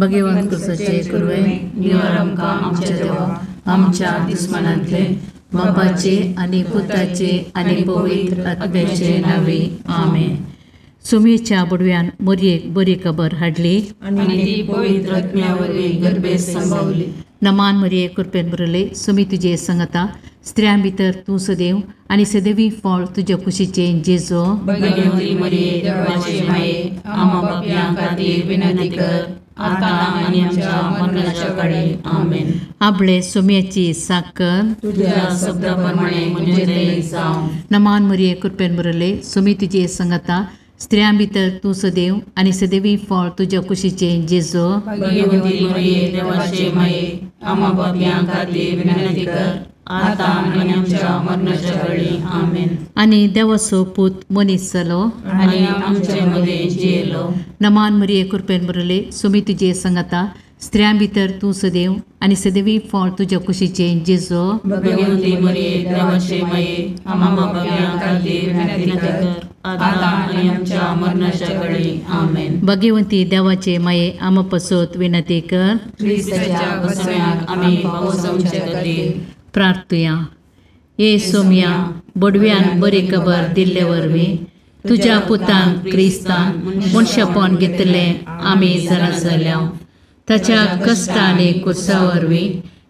भगवंत कुसाचे कुरवे निवार आमकां आमच्या देवा आमच्या दुस्मनांतले बापाचे आनी पुताचे आनी पवित्र आत्म्याचे नांवे आमेन. सुमेच्या बुडव्यान मोरयेक बरी खबर हाडली आनी ती पवित्र आत्म्या वरवीं गर्भेत संभावली. नमान मरिये कृपेन भरले सुमी तुजे संगता स्त्रियां भितर तूं सदैव आनी सदैवी फळ तुज्या कुशीचें जेजो. भगवती मरिये देवाचे माये आम्हा पापयां खातीर विनंती कर आतां आनी आमच्या मरणाच्या काळी आमेन. आपले सुम्याची साकर तुझ्या शब्दा प्रमाणे म्हजें जावं. नमान मरिये कृपेन भरले सुमी तुजे संगता स्त्रियां भितर तूं सदैव आनी सदैवी फळ तुज्या कुशीचें जेजो. भगवती मरिये देवाचे माये आम्हा पापयां खातीर विनंती कर आतां आनी आमच्या मरणाच्या काळी आमेन. आनी देवाचो पूत मनीस जालो आनी आमचे मदें जियेलो. नमान मरिये कृपेन भरले सुमी तुजे संगता स्त्रियां भितर तूं सदैव आनी सदैवी फळ तुज्या कुशीचें जेजो. भगवती मरिये देवाचे माये आम्हा पापयां खातीर विनंती कर आतां आनी आमच्या मरणाच्या काळी आमेन. भगवंती देवाचे माये आम्हा पसत विनंती कर. क्रिस्ताच्या बसव्याक आमी पावसाचे खातीर प्रार्थुया. ये सोम्या बडव्यान बरी खबर दिल्ले वरवीं तुज्या पुतान क्रिस्तान मनशापण घेतलें आमी जाणा जाल्या. ताच्या कश्ट आनी कुर्सा वरवीं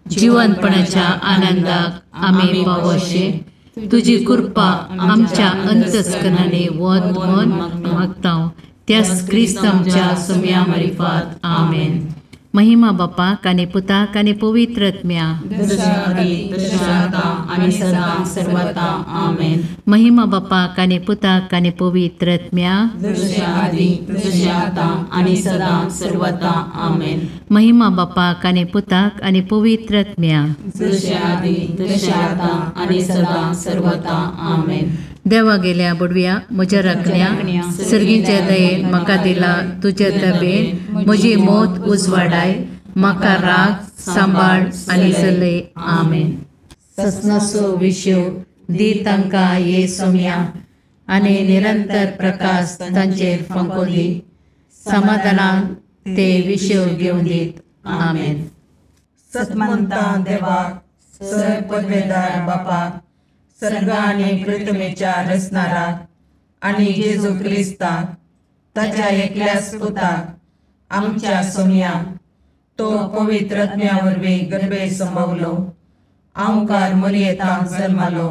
जिवनपणाच्या आनंदाक आमी पावोशे तुजी कृपा आमच्या अंतस्करणांनी वत म्हूण मागता त्याच क्रिस्त आमच्या सोम्या मारिफात आमेन. महिमा बापाक आनी पुताक आनी पवित्र आत्म्या. महिमा बापाक आनी पुताक आनी पवित्र आत्म्या. महिमा बापाक आनी पुताक आनी पवित्र आत्म्या. देवा गेल्या बुडव्या म्हज्या राखण्या सर्गीच्या दयेन म्हाका दिला तुज्या दबेन म्हजी मौत उजवाडाय म्हाका राग सांबाळ आनी चलय आमेन. ससनाचो विशय दी तांकां ये सोम्या आनी निरंतर प्रकाश तांचेर फांको दी समाधानान ते विशय घेवन दीत आमेन. सतमंता देवाक सर पदवेदार बापाक सर्ग आनी पृथ्वीच्या रचणाराक आनी जेजू क्रिस्ताक ताच्या एकल्याच पुताक आमच्या सोम्याक तो पवित्र आत्म्या वरवीं गर्भे संभवलो आंवकार मरियेतांक जल्मालो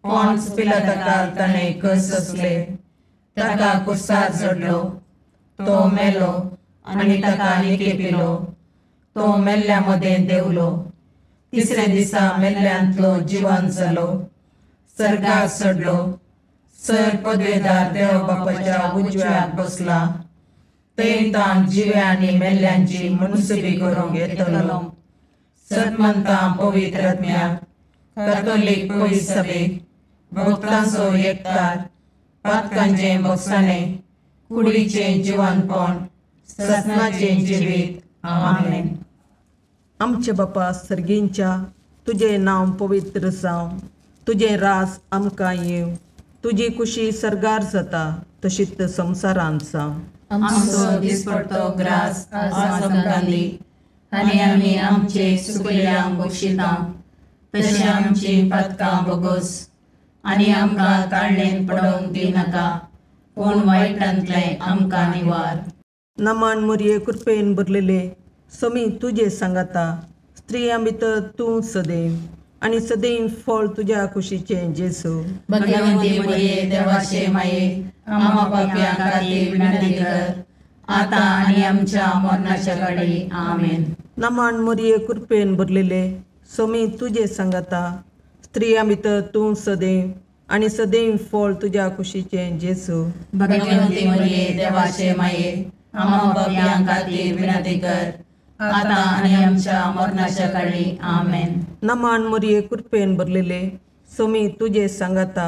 पॉन्स पिलाताकाल ताणें कस सोंसले ताका कुर्सार चडलो तो मेलो आनी ताका निकेपिलो तो मेल्ल्या मदें देंवलो तिसऱ्या दिसा मेल्ल्यांतलो जिवन जालो सर्गाक चडलो सर पदवेदार देव बापाच्या उजव्याक बसला थंय ताण जिव्या आनी मेल्ल्यांची मनसुबी करूंक येतलो. सतमंता पवित्र आत्म्याक कॅथोलीक पवित्र सभेक भक्तांचो एकतार पातकांचें भोगसाणें कुडीचें जिवनपण ससनाचें जिवीत आमेन. आमचे बापा सर्गींच्या तुजें नांव पवित्र जावं तुजें रास आमकां येवं तुजी कुशी सर्गार जाता तशीच संवसारांत जावं. आमचो दिसपडतो ग्रास आज आमकां दी आनी आमी आमचे सुकल्यांक बक्षिता तशें आमची पातकां बोगोस आनी आमकां ताळणेन पडोवंक दिनाका पूण वायटांतलें आमकां निवार. नमान मोरये कृपेन भरलेले समी तुजे सांगाता स्त्रियां भितर तूं सदैव आनी सदैव फळ तुज्या कुशीचें जेजू. भगवंती मरिये देवाचे माये आम्हा पापयां खातीर विनंती कर आतां आनी आमच्या मरणाच्या काळी आमेन. नमान मरिये कृपेन भरलेले समी तुजे सांगाता स्त्रियां भितर तूं सदैव आनी सदैव फळ तुज्या कुशीचें जेजू. भगवंती मरिये देवाचे माये आम्हा पापयां खातीर विनंती कर आतां आनी आमच्या मरणाच्या काळी आमेन. नमान मरिये कृपेन भरलेले समी तुजे सांगाता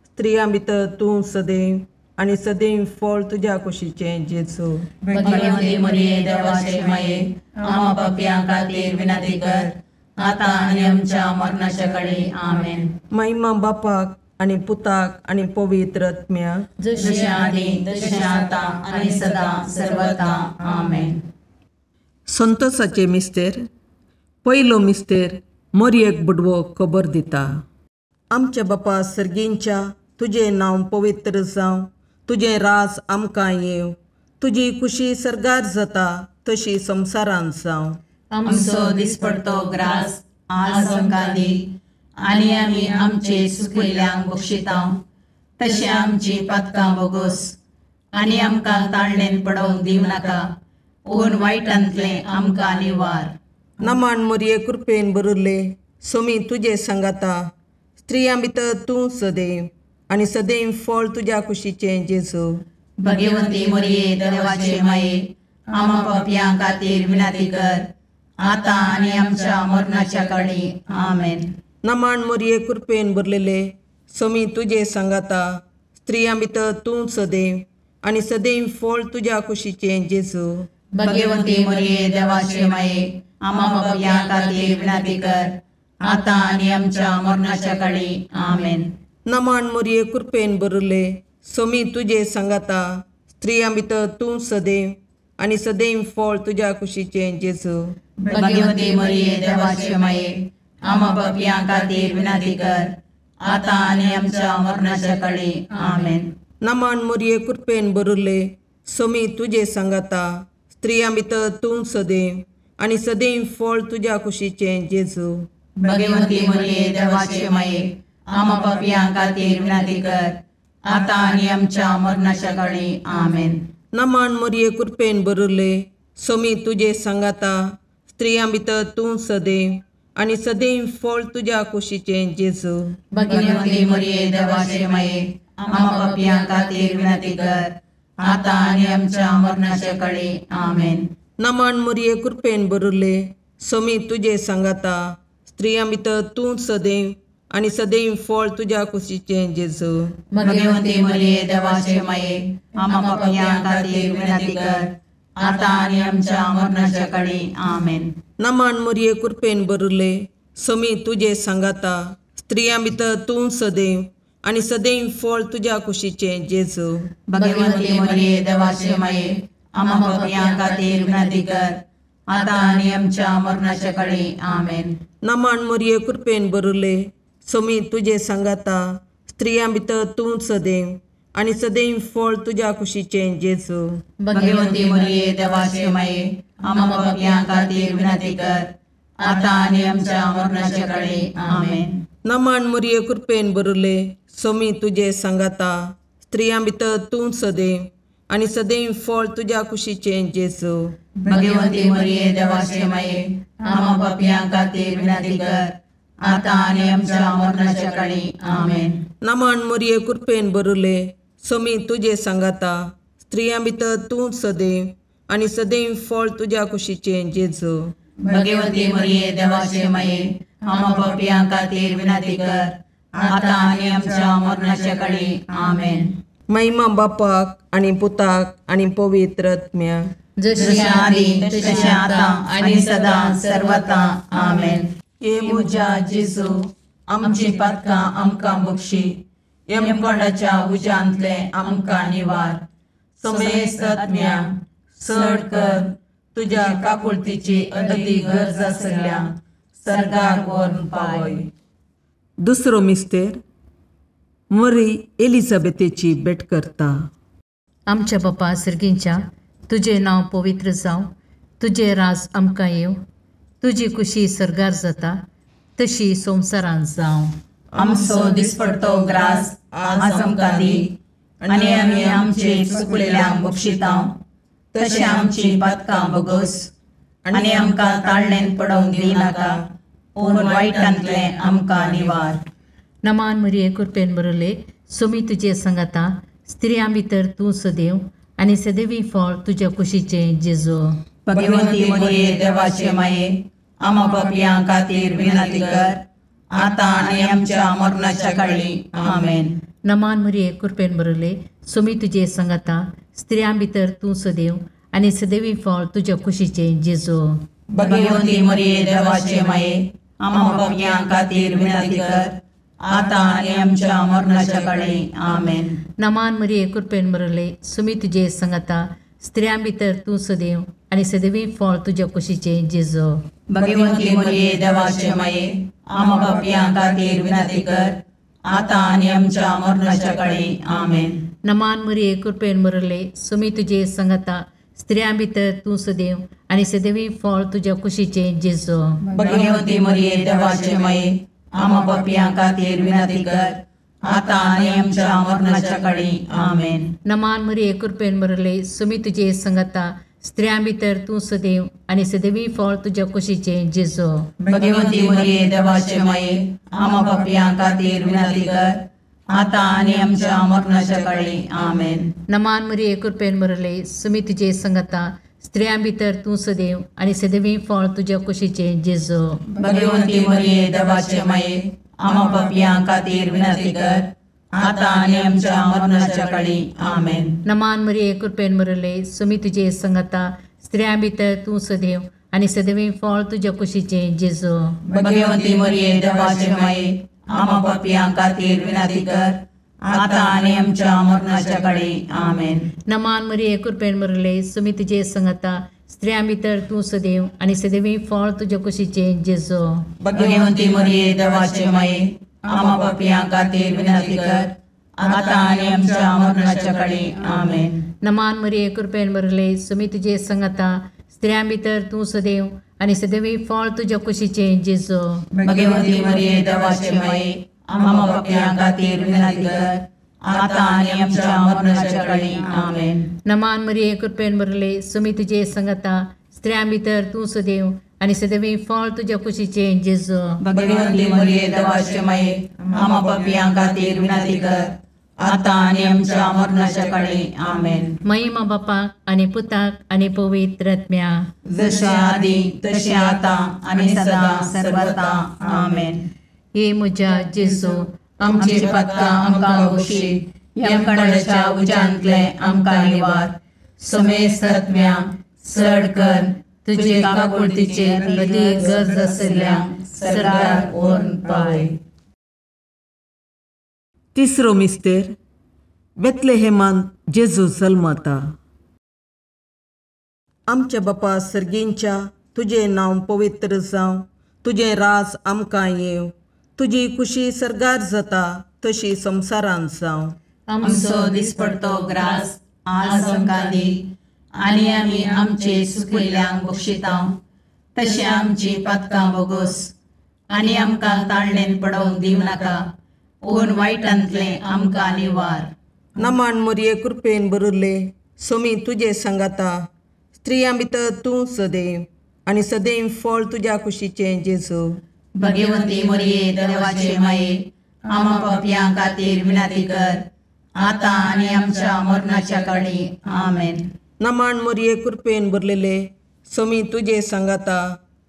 स्त्रियां भितर तूं सदैव आनी सदैव फळ तुज्या कुशीचें जेजू. भगवंती मरिये देवाचे माये आम्हा पापयां खातीर विनंती कर आतां आनी आमच्या मरणाच्या काळी आमेन. महिमा बापाक आनी पुताक आनी पवित्र आत्म्याक जशें आदी तशें आतां आनी सदां सर्वता आमेन. संतोषाचे मिस्तेर. पयलो मिस्तेर मोरयेक बुडवो खबर दिता. आमच्या बापा सर्गींच्या, तुजें नांव पवित्र जावं, तुजें राज आमकां येवं, तुजी खुशी सर्गार जाता तशी संवसारांत जावं. आमचो दिसपडतो ग्रास आज आमकां दी आनी आमी आमचे सुकिल्ल्यांक बक्षिता तशें आमची पातकां बोगोस आनी आमकां ताळणेन पडोवंक दिवं नाका पूण वायटांतलें आमकां निवार. नमान मोरये कृपेन बरुल्ले, सोमी तुजे सांगाता, स्त्रियां भितर तूं सदैव आनी सदैव फळ तुज्या कुशीचें जेजू. भगवंती मोरये देवाचे माये, आमा पापयां खातीर विनंती कर आतां आनी आमच्या मरणाच्या काळी. आमेन. नमान मोरये कृपेन भरलेले, सोमी तुजे सांगाता, स्त्रियां भितर तूं सदैव आनी सदैव फळ तुज्या कुशीचें जेजू. भगवंती मोरये देवाचे माये, आमा पापयां खातीर विनंती कर आतां आनी आमच्या मरणाच्या काळी. आमेन. नमान मोरये कृपेन भरले, सोमी तुजे सांगाता, स्त्रियां भितर तूं सदैव आनी सदैव फळ तुज्या कुशीचें जेजू. भगवंती मोरये देवाचे माये, आमा पापयां खातीर विनंती कर आतां आनी आमच्या मरणाच्या काळी. आमेन. नमान मोरये कृपेन भरले, सोमी तुजे सांगाता, स्त्रियां भितर तूं सदैव आनी सदैव फळ तुज्या कुशीचें जेजू. भगवंती मोरये देवाचे माये, आमा पापयां खातीर विनंती कर आतां आनी आमच्या मरणाच्या काळी. आमेन. नमान मोरये कृपेन भरले, सोमी तुजे सांगाता, स्त्रियां भितर तूं सदैव आनी सदैव फळ तुज्या कुशीचें जेजू. भगवंती मोरये देवाचे माये, आमा पापयां खातीर विनंती कर आतां आनी आमच्या मरणाच्या काळी. आमेन. नमान मोरये कृपेन भरले, सोमी तुजे सांगाता, स्त्रियां भितर तूं सदैव आनी सदैव फळ तुज्या कुशीचें जेजू. भगवंती मोरये देवाचे माये, आमा पापयां खातीर विनंती कर आतां आनी आमच्या मरणाच्या काळी. आमेन. नमान मोरये कृपेन भरले, सोमी तुजे सांगाता, स्त्रियां भितर तूं सदैव आनी सदैव फळ तुज्या कुशीचें जेजू. भगवंती मोरये देवाचे माये, आमा पापयां खातीर विनंती कर आतां आनी आमच्या मरणाच्या काळी. आमेन. नमान मोरये कृपेन भरले, सोमी तुजे सांगाता, स्त्रियां भितर तूं सदैव आनी सदैव फळ तुज्या कुशीचें जेजू. भगवंती मोरये देवाचे माये, आमा पापयां खातीर विनंती कर आतां आनी आमच्या मरणाच्या काळी. आमेन. नमान मोरये कृपेन भरले, सोमी तुजे सांगाता, स्त्रियां भितर तूं सदैव आनी सदैव फळ तुज्या कुशीचें जेजू. भगवंती मोरये देवाचे माये, आमा पापयां खातीर विनंती कर आतां आनी आमच्या मरणाच्या काळी. आमेन. नमान मोरये कृपेन भरले, सोमी तुजे सांगाता, स्त्रियां भितर तूं सदैव आनी सदैव फळ तुज्या कुशीचें जेजू. भगवंती मोरये देवाचे माये, आमा पापयां खातीर विनंती कर आतां आनी आमच्या मरणाच्या काळी. आमेन. महिमा बापाक आनी पुताक आनी पवित्र आत्म्याक, जशी आदी तशें आतां आनी सदां सर्वता. आमेन. हे म्हज्या जेजू, आमची पातकां आमकां बक्षी, यमकोंडाच्या उज्यांतलें आमकां निवार, समेस्त आत्म्या चड कर तुज्या काकुळतीची अदती गरज आसल्या सर्गाक व्हरून पावय. दुसरो मिस्तेर मरी एलिझाबेथेची भेट करता. आमच्या बापा सर्गींच्या, तुजें नांव पवित्र जावं, तुजें राज आमकां येवं, तुजी खुशी सर्गार जाता तशी संवसारांत जावं. आमचो दिसपडतो ग्रास आज आमकां दी आनी आमी आमचे चुकलेल्यांक बक्षिता तशें आमची पातकां बोगोस आनी आमकां ताळणेन पडोवंक दिनाका पूण वायटांतलें आमकां निवार. नमान मरिये कृपेन बरले, सोमी तुजे सांगाता, स्त्रियां भितर तूं सदैव आनी सदैवी फळ तुज्या कुशीचें जेजू. भगवंती मरिये देवाचे माये, आमा पापयां खातीर विनंती कर आतां आनी आमच्या मरणाच्या काळी. आमेन. नमान मरिये कृपेन बरले, सोमी तुजे सांगाता, स्त्रियां भितर तूं सदैव आनी सदैवी फळ तुज्या कुशीचें जेजू. भगवंती मरिये देवाचे माये, आमा पापयां खातीर विनंती कर आतां आनी आमच्या मरणाच्या काळी. आमेन. नमान मरिये कृपेन बरले, सोमी तुजे सांगाता, स्त्रियां भितर तूं सदैव आनी सदैवी फळ तुज्या कुशीचें जेजू. भगवंती मरिये देवाचे माये, आमा पापयां खातीर विनंती कर, आतां आनी आमच्या मरणाच्या काळी. आमेन. नमान मरिये, कृपेन भरले, सुमी तुजे संगता, स्त्रियां भितर तूं सदैव आनी सदैवी फळ तुज्या कुशीचें जेजू. भगवंती मरिये देवाचे माये, आमा पापयां खातीर विनंती कर, आतां आनी आमच्या मरणाच्या काळी. आमेन. नमान मरिये, कृपेन भरले, सुमी तुजे संगता, स्त्रियां भितर तूं सदैव आनी सदैवी फळ तुज्या कुशीचें जेजू. भगवंती मरिये देवाचे माये, आमा पापयां खातीर विनंती कर, आतां आनी आमच्या मरणाच्या काळी. आमेन. नमान मरिये, कृपेन भरले, सुमी तुजे संगता, स्त्रियां भितर तूं सदैव आनी सदैवी फळ तुज्या कुशीचें जेजू. भगवंती मरिये देवाचे माये, आमा पापयां खातीर विनंती कर, आतां आनी आमच्या मरणाच्या काळी. आमेन. नमान मरिये, कृपेन भरले, सुमी तुजे संगता, स्त्रियां भितर तूं सदैव आनी सदैवी फळ तुज्या कुशीचें जेजू. भगवंती मरिये देवाचे माये, आमा पापयां खातीर विनंती कर, आतां आनी आमच्या मरणाच्या काळी. आमेन. नमान मरिये, कृपेन भरले, सुमी तुजे संगता, स्त्रियां भितर तूं सदैव आनी सदैवी फळ तुज्या कुशीचें जेजू. भगवंती मरिये देवाचे माये, आमा पापयां खातीर विनंती कर, आतां आनी आमच्या मरणाच्या काळी. आमेन. नमान मरिये, कृपेन भरले, सुमी तुजे संगता, स्त्रियां भितर तूं सदैव आनी सदैवी फळ तुज्या कुशीचें जेजू. भगवंती मरिये देवाचे माये, आमा पापयां खातीर विनंती कर, आतां आनी आमच्या मरणाच्या काळी. आमेन. नमान मरिये, कृपेन भरले, सुमी तुजे संगता, स्त्रियां भितर तूं सदैव आनी सदैवी फळ तुज्या कुशीचें जेजू. भगवंती मरिये देवाचे माये, आमा पापयां खातीर विनंती कर, आतां आनी आमच्या मरणाच्या काळी. आमेन. महिमा बापाक आनी पुताक आनी पवित्र आत्म्या, जशें आदी तशें आतां आनी सदां सर्वता. आमेन. हे म्हज्या जेजू, आमची पातकां आमकां बक्षी, यमकंडाच्या उज्यांतले आमकां निवार, समेस्त आत्म्या चड कर तुजे काकुळतीचेर अदीक गरज आशिल्ल्या सरकार व्हरून पावय. तिसरो मिस्तेर, बेतलेहेमान जेजू जल्मता. आमच्या बापा सर्गींच्या, तुजें नांव पवित्र जावं, तुजें राज आमकां येवं, तुजी कुशी सर्गार जाता तशी संवसारांत जावं. आमचो दिसपडतो ग्रास आज आमकां दी, आनी आमी आमचे सुकिल्ल्यांक बक्षिता तशें आमची पातकां बोगोस, आनी आमकां ताळणेन पडोवंक दिवं नाका, पूण वायटांतलें आमकां निवार. नमान मरिये, कृपेन भरिल्ले, सोमी तुजे सांगाता, स्त्रियां भितर तूं सदैव आनी सदैव फळ तुज्या कुशीचें जेजू. भगवंती मरिये देवाचे माये, आमा पापयां खातीर विनंती कर, आतां आनी आमच्या मरणाच्या काळी. आमेन. नमान मरिये, कृपेन भरलेले, सोमी तुजे सांगाता,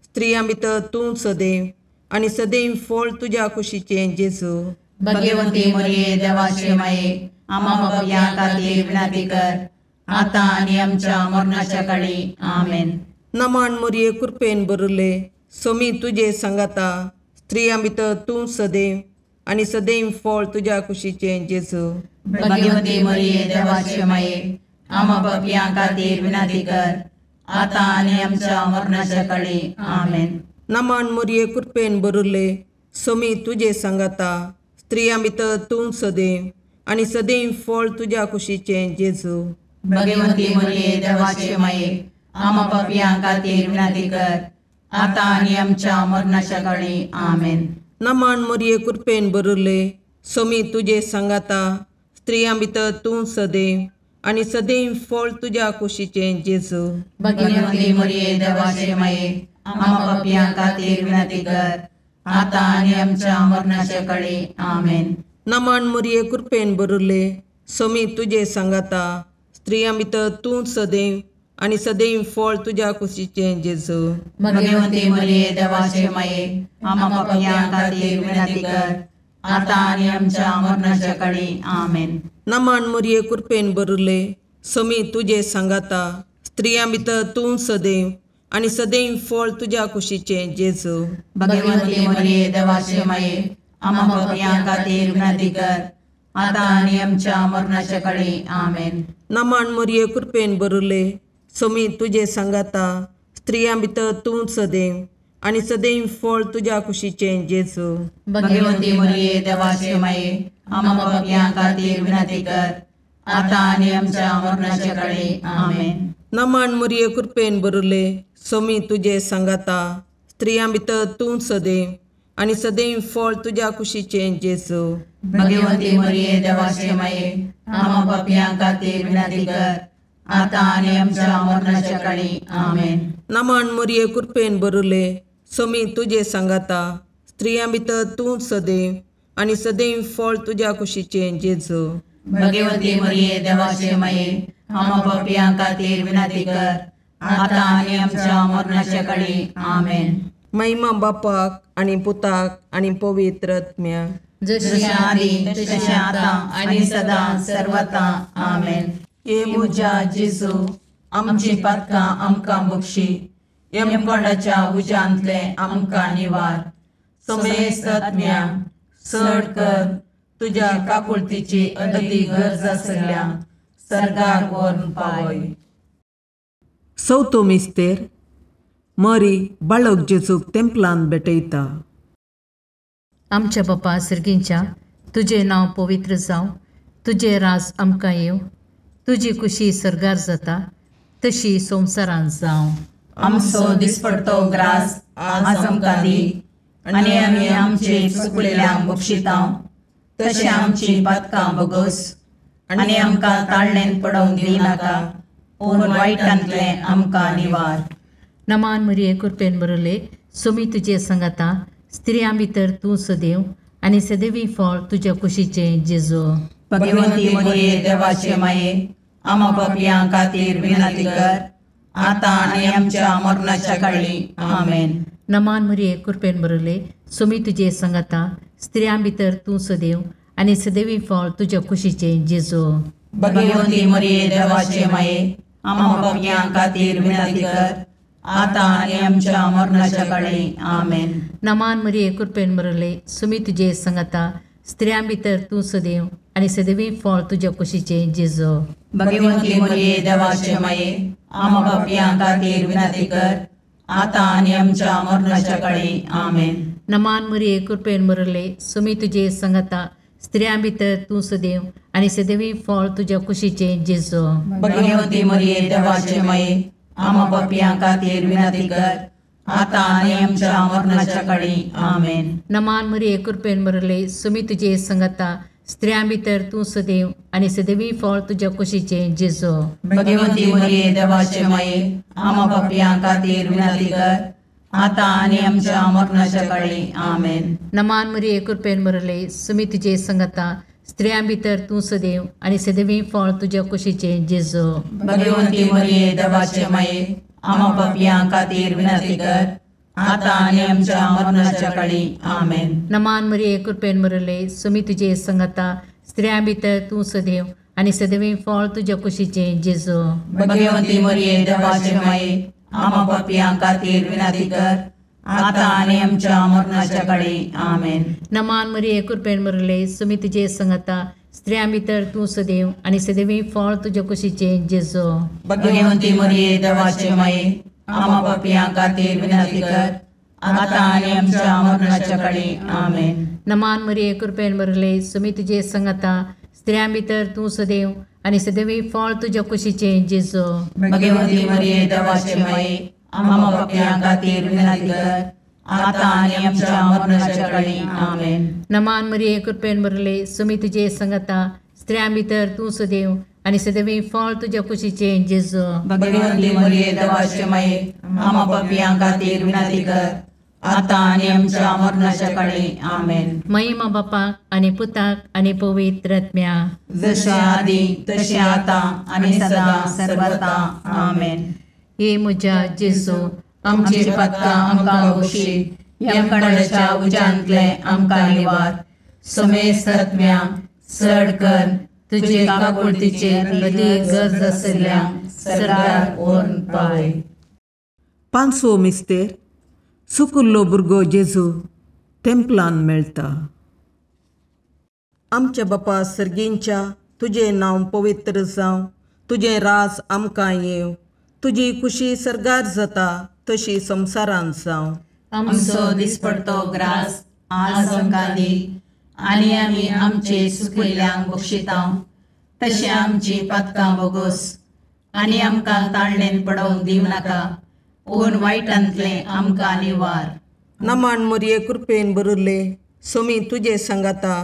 स्त्रियां भितर तूं सदैव आनी सदैव फळ तुज्या कुशीचें जेजू. भगवंती मरिये देवाचे माये, आमा पापयां खातीर विनंती कर, आतां आनी आमच्या मरणाच्या काळी. आमेन. नमान मरिये, कृपेन भरिल्ले, सोमी तुजे सांगाता, स्त्रियां भितर तूं सदैव आनी सदैव फळ तुज्या कुशीचें जेजू. भगवंती मरिये देवाचे माये, आमा पापयां खातीर विनंती कर, आतां आनी आमच्या मरणाच्या काळी. आमेन. नमान मरिये, कृपेन भरिल्ले, सोमी तुजे सांगाता, स्त्रियां भितर तूं सदैव आनी सदैव फळ तुज्या कुशीचें जेजू. भगवंती मरिये देवाचे माये, आमा पापयां खातीर विनंती कर, आतां आनी आमच्या मरणाच्या काळी. आमेन. नमान मरिये, कृपेन भरिल्ले, सोमी तुजे सांगाता, स्त्रियां भितर तूं सदैव आनी सदैव फळ तुज्या कुशीचें जेजू. भगवंती मरिये देवाचे माये, आमा पापयां खातीर विनंती कर, आतां आनी आमच्या मरणाच्या काळी. आमेन. नमान मरिये, कृपेन भरिल्ले, सोमी तुजे सांगाता, स्त्रियां भितर तूं सदैव आनी सदैव फळ तुज्या कुशीचें जेजू. भगवंती मरिये देवाचे माये, आमा पापयां खातीर विनंती कर, आतां आनी आमच्या मरणाच्या काळी. आमेन. नमान मरिये, कृपेन भरिल्ले, सोमी तुजे सांगाता, स्त्रियां भितर तूं सदैव आनी सदैव फळ तुज्या कुशीचें जेजू. भगवंती मरिये देवाचे माये, आमा पापयां खातीर विनंती कर, आतां आनी आमच्या मरणाच्या काळी. आमेन. नमन मरिये कृपेन भरिल्ले, स्वामी तुजे सांगाता, स्त्रियां भितर तूं सदैव आनी सदैव फळ तुज्या कुशीचें जेजू. भगवंती मरिये देवाचे माये, आम्हा पापयां खातीर विनंती कर, आतां आनी आमच्या मरणाच्या काळी. आमेन. नमन मरिये कृपेन भरिल्ले, स्वामी तुजे सांगाता, स्त्रियां भितर तूं सदैव आनी सदैव फळ तुज्या कुशीचें जेजू. भगवंती मरिये देवाचे माये, आम्हा पापयां खातीर विनंती कर, आतां आनी आमच्या मरणाच्या काळी. आमेन. नमन मरिये कृपेन भरिल्ले, स्वामी तुजे सांगाता, स्त्रियां भितर तूं सदैव आनी सदैव फळ तुज्या कुशीचें जेजू. भगवंती मरिये देवाचे माये, आम्हा पापयां खातीर विनंती कर, आतां आनी आमच्या मरणाच्या काळी. आमेन. महिमा बापाक आनी पुताक आनी पवित्र आत्म्याक, जशें आदी तशें आतां आनी सदां सर्वता. आमेन. हे म्हज्या जेजू, आमची पातकां आमकां बक्षी, यमकोंडाच्या उज्यांतलें आमकां निवार, समेस्त आत्म्यांक चड कर तुज्या काकुळतीची अदती गरज आसल्या सर्गाक व्हरून पावय. चवथो मिस्तेर. मरी बाळक जेजूक तेंपलान भेटयता. आमच्या बापा सर्गींच्या, तुजें नांव पवित्र जावं, तुजें राज आमकां येवं, तुजी कुशी सर्गार जाता तशी संवसारांत जावं. आमचो दिसपडतो ग्रास आज आमकां दी, आनी आमी आमचे चुकलेल्यांक बक्षितांव तशें आमची पातकां बगोस, आनी आमकां ताळणेन पडोवंक दिनाका, पूण वायटांतलें आमकां निवार. नमान मरिये कृपेन भरिल्ले, स्वामी तुजे सांगाता, स्त्रियां भितर तूं सदैव आनी सदैवी फळ तुज्या कुशीचें जेजू. भगवंती मरिये देवाचे माये, आम्हा पापयां खातीर विनंती कर, आतां आनी आमच्या मरणाच्या काळी. आमेन. नमान मरिये कृपेन भरिल्ले, स्वामी तुजे सांगाता, स्त्रियां भितर तूं सदैव आनी सदैवी फळ तुज्या कुशीचें जेजू. भगवंती मरिये देवाचे माये, आम्हा पापयां खातीर विनंती कर, आतां आनी आमच्या मरणाच्या काळी. आमेन. नमान मरिये कृपेन भरिल्ले, स्वामी तुजे सांगाता, स्त्रियां भितर तूं सदैव आनी सदैवी फळ तुज्या कुशीचें जेजू. भगवंती मरिये देवाचे माये, आम्हा पापयां खातीर विनंती कर, आतां आनी आमच्या मरणाच्या काळी. आमेन. नमान मरिये कृपेन भरिल्ले, स्वामी तुजे सांगाता, स्त्रियां भितर तूं सदैव आनी सदैवी फळ तुज्या कुशीचें जेजू. भगवंती मरिये देवाचे माये, आम्हा पापयां खातीर विनंती कर, आतां आनी आमच्या मरणाच्या काळी. आमेन. नमान मरिये कृपेन भरिल्ले, स्वामी तुजे सांगाता, स्त्रियां भितर तूं सदैव आनी सदैवी फळ तुज्या कुशीचें जेजू. भगवंती मरिये देवाचे माये, आम्हा पापयां खातीर विनंती कर, आतां आनी आमच्या मरणाच्या काळी. आमेन. नमान मरिये कृपेन भरिल्ले, स्वामी तुजे सांगाता, स्त्रियां भितर तूं सदैव आनी सदैवी फळ तुज्या कुशीचें जेजू. भगवंती मरिये देवाचे माये, आम्हा पापयां खातीर विनंती कर, आतां आनी आमच्या मरणाच्या काळी. आमेन. नमान मरिये कृपेन भरिल्ले, स्वामी तुजे सांगाता, स्त्रियां भितर तूं सदैव आनी सदैवी फळ तुज्या कुशीचें जेजू. भगवंती मरिये देवाचे माये, आम्हा पापयां खातीर विनंती कर, आतां आनी आमच्या मरणाच्या काळी. आमेन. नमान मरिये कृपेन भरिल्ले, स्वामी तुजे सांगाता, स्त्रियां भितर तूं सदैव आनी सदैवी फळ तुज्या कुशीचें जेजू. भगवंती मरिये देवाचे माये, आम्हा पापयां खातीर विनंती कर, आतां आनी आमच्या मरणाच्या काळी. आमेन. नमान मरिये कृपेन भरिल्ले, स्वामी तुजे सांगाता, स्त्रियां भितर तूं सदैव आनी सदैवी फळ तुज्या कुशीचें जेजू. भगवंती मरिये देवाचे माये, आम्हा पापयां खातीर विनंती कर, आतां आनी आमच्या मरणाच्या काळी. आमेन. नमान मरिये कृपेन भरिल्ले, स्वामी तुजे सांगाता, स्त्रियां भितर तूं सदैव आनी सदैवी फळ तुज्या कुशीचें जेजू. भगवंती मरिये देवाचे माये, आम्हा पापयां खातीर विनंती कर, आतां आनी आमच्या मरणाच्या काळी. आमेन. महिमा बापाक आनी पुताक आनी पवित्र आत्म्याक, जशें आदी तशें आतां आनी सदां सर्वता. आमेन. हे म्हज्या जेजू, आमची पातकां आमकां बक्षी, यमकंडाच्या उज्यांतलें आमकां निवार, समेस्त आत्म्यांक चड कर तुजे काकुळतीचे अदीक गरज आशिल्ल्यांक सर्गाक व्हरून पावय. पांचवो मिस्तेर. सुकुल्लो भुरगो जेजू तेंपलान मेळटा. आमच्या बापा सर्गींच्या तुजें नांव पवित्र जावं, तुजें राज आमकां येवं, तुजी खुशी सर्गार जाता तशी संवसारांत जावं. आमचो दिसपडतो ग्रास आज आमकां दी आनी आमी आमचे सुकिल्ल्यांक बक्षिता तशें आमची पातकां बोगोस आनी आमकां ताळणेन पडोवंक दिवं नाका पूण वायटांतलें आमकां निवार. नमान मोरये कृपेन बरुल्ले सोमी तुजे सांगाता,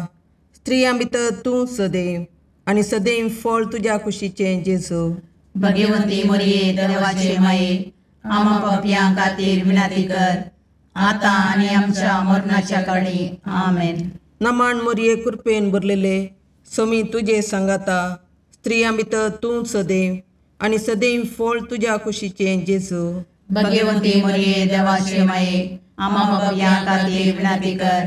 स्त्रियां भितर तूं सदैव आनी सदैव फळ तुज्या कुशीचें जेजू. भगवंती मोरये देवाचे माये आमा पापयां खातीर विनंती कर आतां आनी आमच्या मरणाच्या काळी. आमेन. नमान मोरये कृपेन भरलेले सोमी तुजे सांगाता, स्त्रियां भितर तूं सदैव आनी सदैव फळ तुज्या कुशीचें जेजू. भगवंती मोरये देवाचे माये आमा पापयां खातीर विनंती कर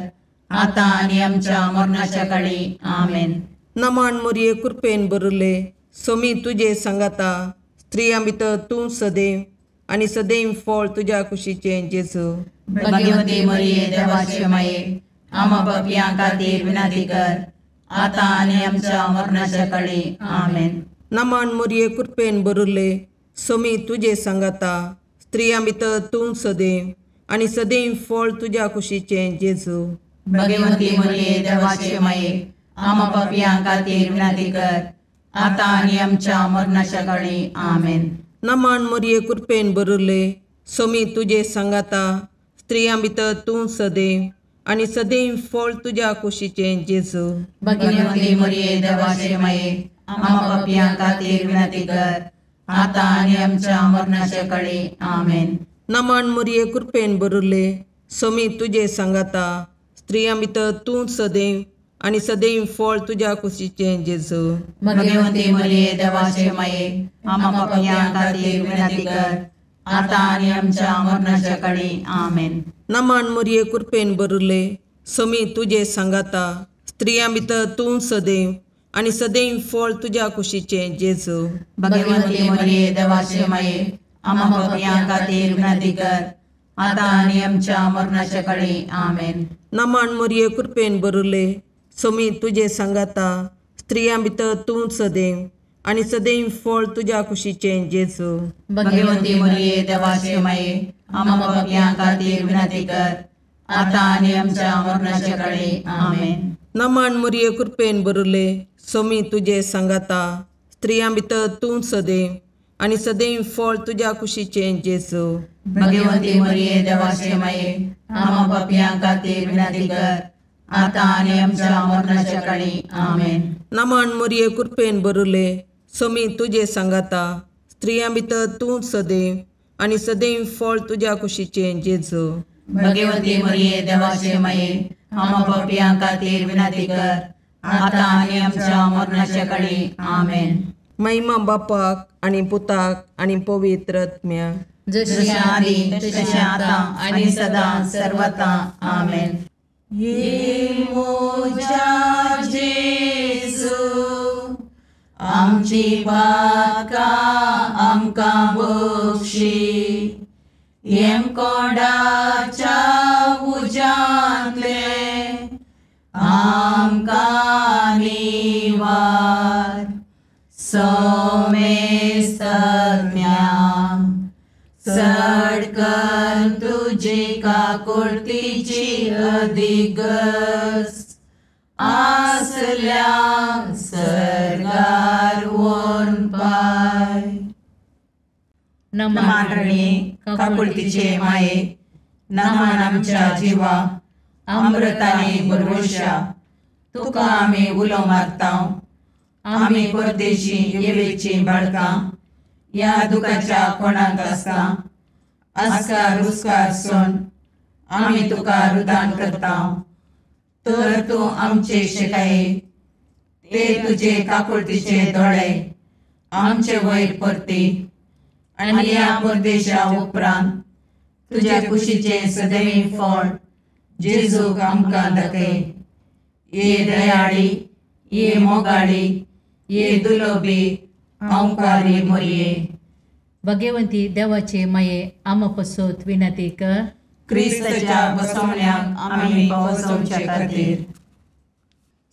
आतां आनी आमच्या मरणाच्या काळी. आमेन. नमान मोरये कृपेन भरले सोमी तुजे सांगाता, स्त्रियां भितर तूं सदैव आनी सदैव फळ तुज्या कुशीचें जेजू. भगवंती मोरये देवाचे माये आमा पापयां खातीर विनंती कर आतां आनी आमच्या मरणाच्या काळी. आमेन. नमान मोरये कृपेन भरले सोमी तुजे सांगाता, स्त्रियां भितर तूं सदैव आनी सदैव फळ तुज्या कुशीचें जेजू. भगवंती मोरये देवाचे माये आमा पापयां खातीर विनंती कर आतां आनी आमच्या मरणाच्या काळी. आमेन. नमान मोरये कृपेन भरले सोमी तुजे सांगाता, स्त्रियां भितर तूं सदैव आनी सदैव फळ तुज्या कुशीचें जेजू. भगवंती मोरये देवाचे माये आमा पापयां खातीर विनंती कर आतां आनी आमच्या मरणाच्या काळी. आमेन. नमान मोरये कृपेन भरले सोमी तुजे सांगाता, स्त्रियां भितर तूं सदैव आनी सदैव फळ तुज्या कुशीचें जेजू. भगवंती मोरये देवाचे माये आमा पापयां खातीर विनंती कर आतां आनी आमच्या मरणाच्या काळी. आमेन. नमान मोरये कृपेन भरले सोमी तुजे सांगाता, स्त्रियां भितर तूं सदैव आनी सदैव फळ तुज्या कुशीचें जेजू. भगवंती मोरये देवाचे माये आमा पापयां खातीर विनंती कर आतां आनी आमच्या मरणाच्या काळी. आमेन. नमान मोरये कृपेन भरले सोमी तुजे सांगाता, स्त्रियां भितर तूं सदैव आनी सदैव फळ तुज्या कुशीचें जेजू. भगवंती मोरये देवाचे माये आमा पापयां खातीर विनंती कर आतां आनी आमच्या मरणाच्या काळी. आमेन. नमान मोरये कृपेन भरले सोमी तुजे सांगाता, स्त्रियां भितर तूं सदैव आनी सदैव फळ तुज्या कुशीचें जेजू. भगवंती मोरये देवाचे माये आमा पापयां खातीर विनंती कर आतां आनी आमच्या मरणाच्या काळी. आमेन. नमान मोरये कृपेन भरले सोमी तुजे सांगाता, स्त्रियां भितर तूं सदैव आनी सदैव फळ तुज्या कुशीचें जेजू. भगवंती मोरये देवाचे माये आमा पापयां खातीर विनंती कर आतां आनी आमच्या मरणाच्या काळी. आमेन. महिमा बापाक आनी पुताक आनी पवित्र आत्म्याक, जशी आदी तशें आतां आनी सदां सर्वता. आमेन. ये मोजा जेजू आमची पातकां आमकां बक्षी, येमकोंडाच्या उज्यांतले आमकां निवार. सोमेस्तज्ञा चड कर तुजी काकुळतीची अधिगस आसल्या सर्गार व्हरून पाय. नमान रणी काकुळतीचे माये, नमान आमच्या जिवा अमृताने भरवशा, तुका आमी उलो मारता. आमी परदेशी येवेची बाळकां ह्या दुखाच्या कोणाक आसता आस्कार उस्कार सोन आमी तुका रुदान करता. तर तूं आमचे शिकाये ते तुजे काकुळतीचे दोळे आमचे वयर परती आनी ह्या परदेशा उपरांत तुज्या कुशीचें सदैव फळ जेजूक आमकां दाखय. ये दयाळी, ये मोगाळी, ये दुलोबी अंकारी मोरये. भगवंती देवाचे माये आमा पसोत विनंती कर. क्रिस्ताच्या बसवण्याक आमी पावसोवचे खातीर.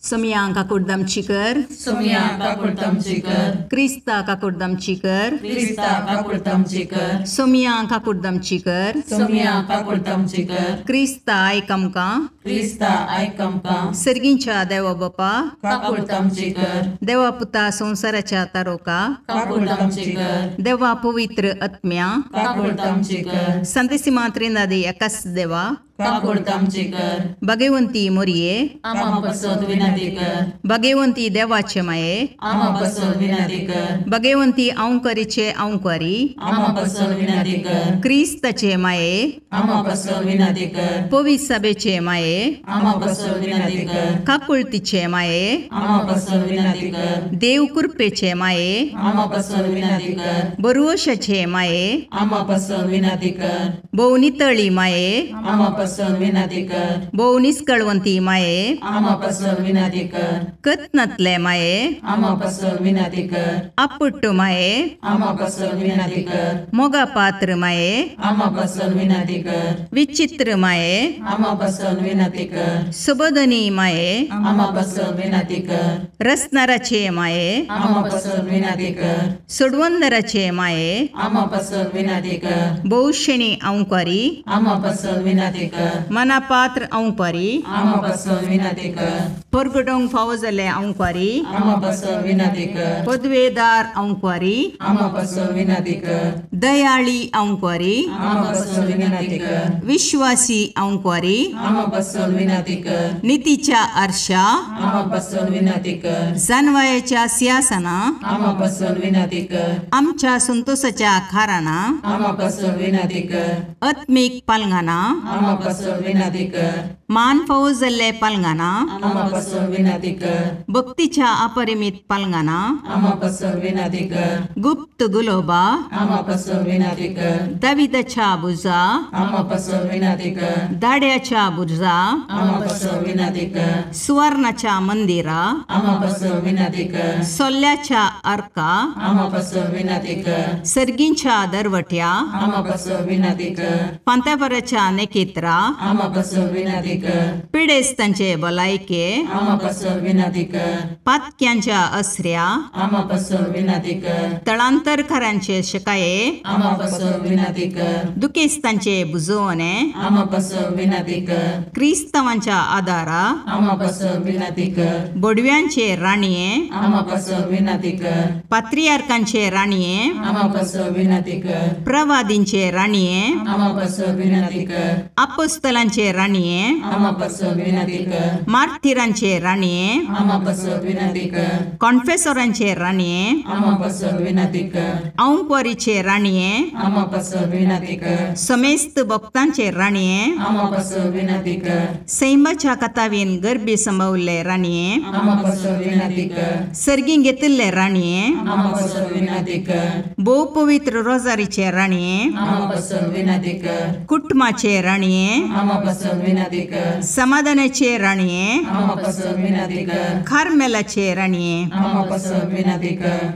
सोमया काकुडदामची कर, सोमया काकुडदामची कर, क्रिस्ता काकुडदामची कर, क्रिस्ता काकुडदामची कर, सोमया काकुडदामची कर, सोमया काकुडदामची कर, क्रिस्ता आयक आमकां, क्रिस्ता आयक आमकां, सर्गींच्या देवा बापा काकुडदामची कर, देवा पुता संवसाराच्या तारोका काकुडदामची कर, देवा पवित्र आत्म्या काकुडदामची कर, संतेसिमा त्रिनादी एकाच देवा काकुडदामची कर, भगवंती मोरये आमा पासत विनंती कर, भगवंती देवाचे माये आमा पासत विनंती कर, भगवंती औंकरीचे औंकरी आमा पासत विनंती कर, क्रिस्ताचे माये आमा पासत विनंती कर, पवित्र सभेचे माये आमा पासत विनंती कर, काकुळतीचे माये आमा पासत विनंती कर, देव कृपेचे माये आमा पासत विनंती कर, बरुवशाचे माये आमा पासत विनंती कर, भोव नितळी माये आमा पासत विनंती कर, भोव निस्कळवंती माये आमा पासत विनंती कर, कत्नातले माये आमा पासत विनंती कर, आपुट्ट माये आमा पासत विनंती कर, मोगा पात्र माये आमा पासत विनंती कर, विचित्र माये आमा पासत विनंती कर, सुबोधनी माये आमा पासत विनंती कर, रसनाराचे माये आमा पासत विनंती कर, सोडवंदराचे माये आमा पासत विनंती कर, भोवशेणी औंकारी आमा पासत विनंती कर, मनापात्र औंकारी आमा पासत विनंती कर, परगटोंक फावो जाल्ले औंकारी आमा पासत विनंती कर, पदवेदार औंकारी आमा पासत विनंती कर, दयाळी औंकारी आमा पासत विनंती कर, विश्वासी औंकारी आमा पासत विनंती कर, नितीच्या आरशा आमा पासत विनंती कर, जानवायाच्या सिंहासना आमा पासत विनंती कर, आमच्या संतोषाच्या खाराना आमा पासत विनंती कर, आत्मीक पालंगाना आमा पासत विनंती कर, मान फावो जाल्ले पालंगाना आमा पासत विनंती कर, भक्तीच्या अपरिमित पालंगाना आमा पासत विनंती कर, गुप्त गुलोबा आमा पासत विनंती कर, दाविदाच्या बुजा आमा पासत विनंती कर, दाड्याच्या बुर्जा आमा पासत विनंती कर, सुवर्णाच्या मंदिरा आमा पासत विनंती कर, सोल्ल्याच्या अर्का आमा पासत विनंती कर, सर्गींच्या दरवट्या आमा पासत विनंती कर, पांतापराच्या नेकेत्रा आमा पासत विनंती कर, पिडेस्तांचे भलायके आमा पासत विनंती कर, पातक्यांच्या असऱ्या आमा पासत विनंती कर, तळांतरकारांचे शकाये आमा पासत विनंती कर, दुखेस्तांचे बुजवणे आमा पासत विनंती कर, क्रिस्तावांच्या आदारा आमा पासत विनंती कर, बोडव्यांचे राणये आमा पासत विनंती कर, पात्रियार्कांचे राणये आमा पासत विनंती कर, प्रवादींचे राणये आमा पासत विनंती कर, अपोस्तलांचे राणये आमा पासत विनंती कर, मार्थिरांचे राणये आमा पासत विनंती कर, कॉन्फेसोरांचे राणये आमा पासत विनंती कर, औंकवारीचे राणये आमा पासत विनंती कर, समेस्त भक्तांचे राणये आमा पासत विनंती कर, सैमाच्या कथावीन गर्भी संभवल्ले राणये आमा पासत विनंती कर, सर्गीं घेतिल्ले राणये आमा पासत विनंती कर, भोव पवित्र रोजारीचे राणये आमा पासत विनंती कर, कुटुंबाचे राणये आमा पासत विनंती कर, समाधानाचे राणये आमा पासत विनंती कर, कार्मेलाचे राणये आमा पासत विनंती कर,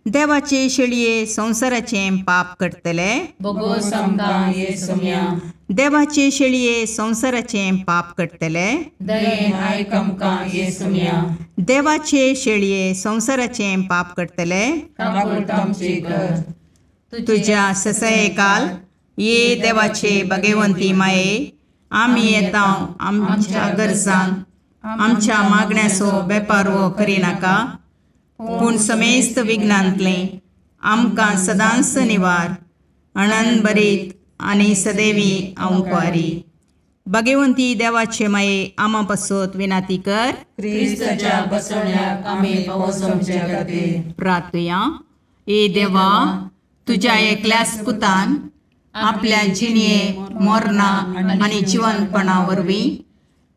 देवाचे शेळये संवसाराचे पाप करतले बोगोस आमकां ये सोम्या, देवाचे शेळये संवसाराचे पाप करतले दयेन आयक आमकां ये सोम्या, देवाचे शेळये संवसाराचे पाप करतले काकुळट आमची कर, तुझ्या ससयकाल ये देवाचे भगवंती माये आमी येता आमच्या गरजांक आमच्या मागण्याचो बेपारवो करिनाका पूण समेस्त विघ्नांतलें आमकां सदांच निवार अणनभरीत आनी सदैवी औंकवारी. भगवंती देवाचे माये आमा पासत विनाती कर. क्रिस्ताच्या बसवण्याक आमी पावस आमच्या खातीर प्रार्थुया. ए देवा, तुज्या एकल्याच पुतान आपल्या जिणये मरणा आनी जिवनपणा वरवीं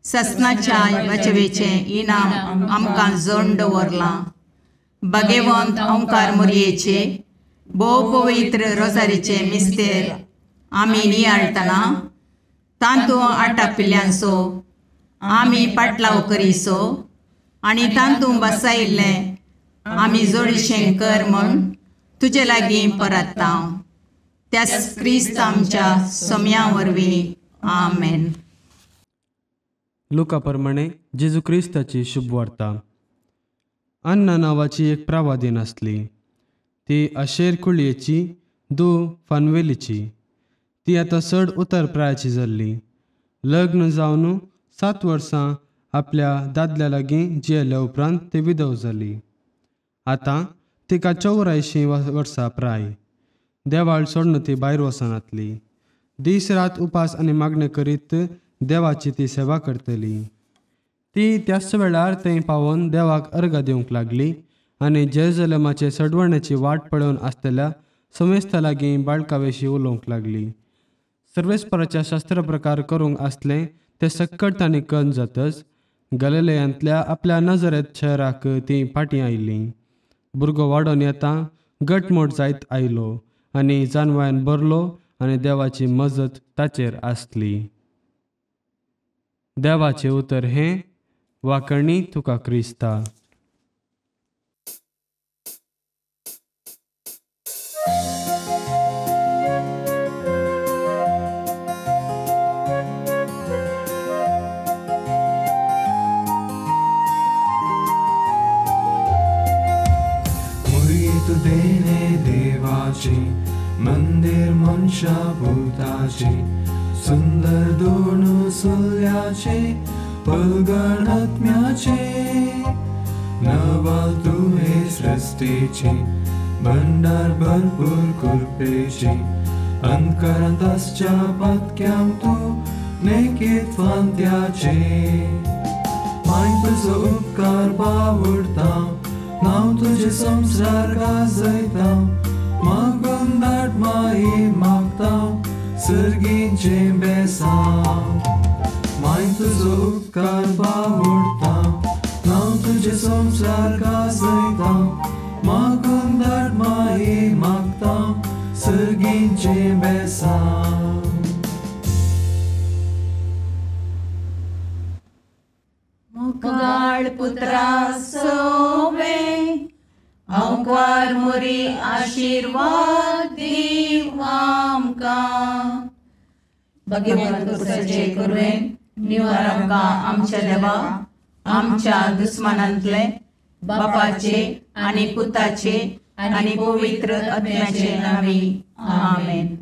ससनाच्या वाचवेचें इनाम आमकां जोड दवरलां. भगवंत ओंकार मोरयेचे भोव पवित्र रोजारीचे मिस्तेर आमी नियाळटना तांतू आटापिल्ल्यांचो आमी पाटलाव करीसो आनी तांतू बसायिल्लें आमी जोडीशें कर म्हूण तुजे लागीं परत्ता. त्याच क्रिस्त आमच्या सोम्या वरवीं. आमेन. लुका प्रमाणे जेजू क्रिस्ताची शुभवार्ता. अन्ना नांवाची एक प्रावादीन आसली. ती अशेर कुळयेची दू फानवेलीची. ती आतां चड उतर प्रायाची जाल्ली. लग्न जावन 7 वर्सां आपल्या दादल्या लागीं जियेल्या उपरांत ती विधव जाली. आतां तिका 84 वर्सां प्राय. देवाळ सोडून ती भायर वचनातली. दीस रात उपास आनी मागणें करीत देवाची ती सेवा करतली. ती त्याच वेळार थंय पावोन देवाक अर्घ दिवंक लागली आनी जेरुजलेमाचे सडवण्याची वाट पळोवन आसतल्या समेस्ता लागीं बाळकावेशी उलोवंक लागली. सर्वेस्पराच्या शास्त्र प्रकार करूंक आसलें तें सक्कट तांणी कन जातच गलिलेयांतल्या आपल्या नजरेत शहराक ती फाटीं आयली. भुरगो वाडोवन येता गटमोट जायत आयलो आनी जानवायान भरलो आनी देवाची मजत ताचेर आसली. देवाचें उतर हें वाकणी तुका क्रिस्ता. देवाची मंदिर मनशा भूताची सुंदर दोन सुल्याचे पलगण आत्म्याचे नवाल तुवे सृष्टीची भंडार भरपूर कृपेची अंतकरांत आसच्या पातक्यांक तूं नेकीत फांत्याचे माय तुजो उपकार बावडता नांव तुजें संवसार गाजयता मागून धाड माई मागता सर्गीचें बेसांव माय तुजो उपकार बावडता नांव तुजें संवसार गाजयता मागून धाड माई मागता सर्गीचें बेसांव. मुखाळ पुत्रा सोवे अंकार मोरी आशीर्वाद दीव आमकां. भगवंत पुरुषाचे कुरवेन निवार आमकां आमच्या देवा आमच्या दुस्मानांतले बापाचे आनी पुताचे आनी पवित्र आत्म्याचे नांवी आमेन.